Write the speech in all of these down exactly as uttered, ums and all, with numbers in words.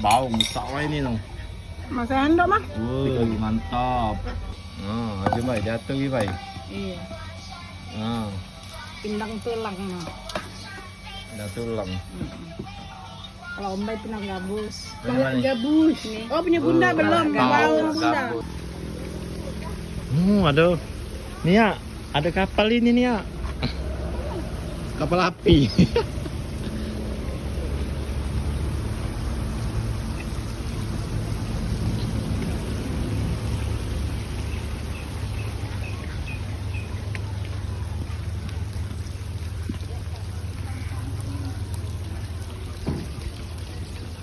Baung besak wai ni tu. Masih endok mah. Woi, mantap. Nah, aja bai, jatuh lagi bai. Iya. Nah. Pindang tulang mah. Pindang tulang. Mm-mm. Kalau Om Bai pindang gabus. Pindang gabus. Ni. Oh, punya bunda belum. Baung bunda. Hmm, aduh. Ni ya, ada kapal ini ni ya. Kapal api.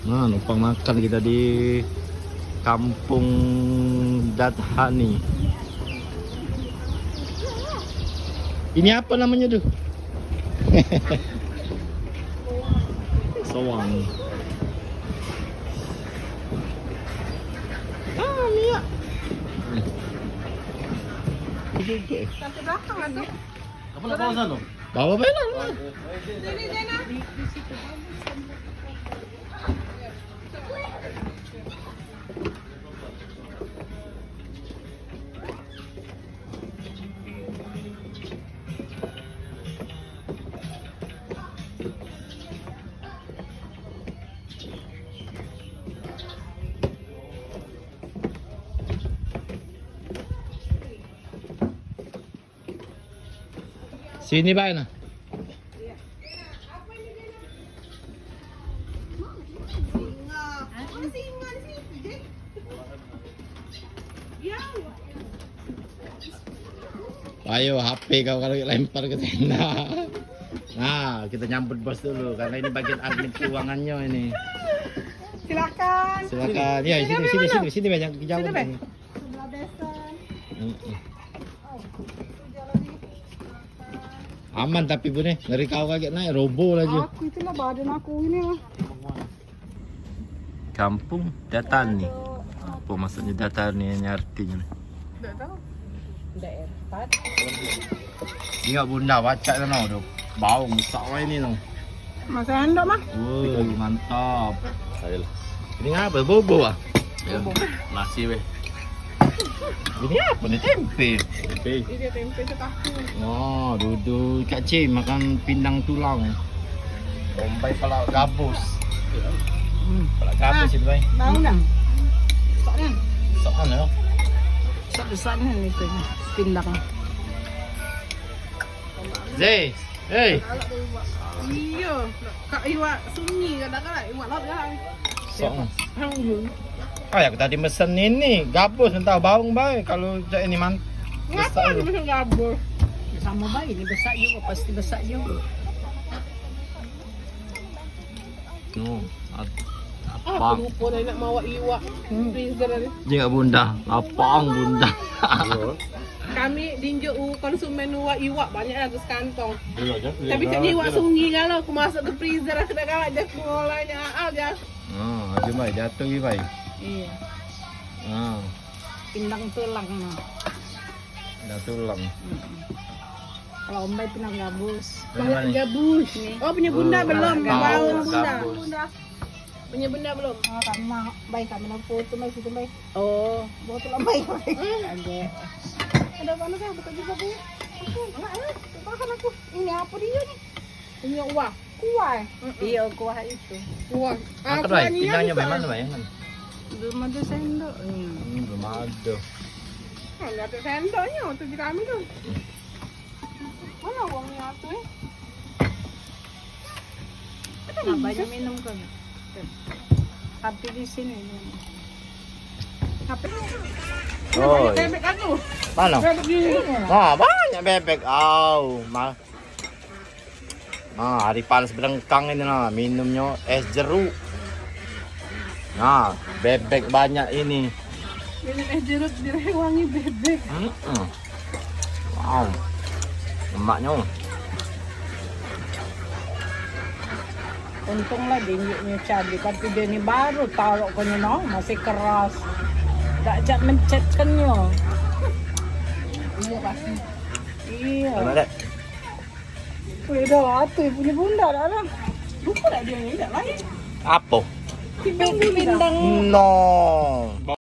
Nah, numpang makan kita di Kampung Dathani. Ini apa namanya tuh? Soang. Ah, minyak. Itu, itu. Sampai belakang aja. Apa nak bawa sana? Bawa belakang. Sini, Zena. Sini bae nah. Ayo, H P kau kalau lempar ke tenda. Nah, kita nyambut bos dulu karena ini bagian admin keuangannya ini. Silakan. Silakan. Ya, sini, sini, sini, sini, sini banyak jauh. Sini, Bang. Ini. Sebelah besan. Mm-mm. Aman tapi bu nih, ngeri kau kaget naik robo lagi. Aku itulah badan aku ini lah. Kampung Datani. Apa maksudnya Datani ini artinya nih? Tidak tahu. Daerah. Ingat bunda baca sana tu. Baung besak wai ni tu. Masih endok mah. Woi, mantap. Ayolah. Ini apa? Bobo ah? Ya. Nasi weh. Ini apa ni? Tempe. Tempe. Ini tempe setahu. Oh, duduk Kak Cim makan pindang tulang. Om Bai pala gabus. Hmm. Pala gabus itu, Bai. Bau dah. Besar ni. Besar ni. Besar-besar ni itu pindang. Zee, hei. Iyo, kak iwak sunyi kadang-kadang iwak laut kan. Sok. Ah, aku tadi mesen ini, gabus entah baung bae kalau cak ini man. Ngapa ni mesen gabus? Sama bae ini besak juga, pasti besak juga. No, at- Ah, aku lupa dah nak mawa iwak freezer tadi. Dia bunda, lapang bunda. Kami dinjuk u- konsumen uwak iwak banyak ratus kantong. Tapi cak ni iwak sungi kalau aku masuk ke freezer aku dah kalah je aku ngolahnya ah je. Oh, aja mai jatuh ni bai. Iya. Ah. Pindang tulang no. Pindang tulang. Kalau Om Bai pindang gabus. Pindang gabus. Oh, punya bunda belum. Baru bunda. Punya bunda belum. Ah, kami mau Bai, kami nak foto mai situ Bai. Oh, foto lah Bai. Ada. Ada mana dah buka juga Bai. Enggak ada. Tahan aku. Ini apa dia ni? Punya uang. Kuah. Iyo, kuah itu. Kuah. Ah, kuah ni yang mana? Belum ada sendok. Hmm, belum ada. Belum ada sendoknya waktu di kami tu. Mana uangnya tu eh? Nak banyak minum kan? Tapi di sini. Tapi bebek aku. Mana? Bebek di sini. Wah, banyak bebek. Au, mal. Nah, hari panas belengkang ini nah, minumnya es jeruk. Nah, bebek banyak ini. Minum es jeruk direwangi bebek. Mm-mm. Wow. Lemaknya. Untunglah dinjuknya cabe, tapi dia ni baru taruh ke no, masih keras. Tak cak mencetkannya. Iya pasti. Iya. Mana, Dek? Weh, dah latih punya bunda dah lah. Lupa dah dia ni dah lain. Apa? Pindang. No.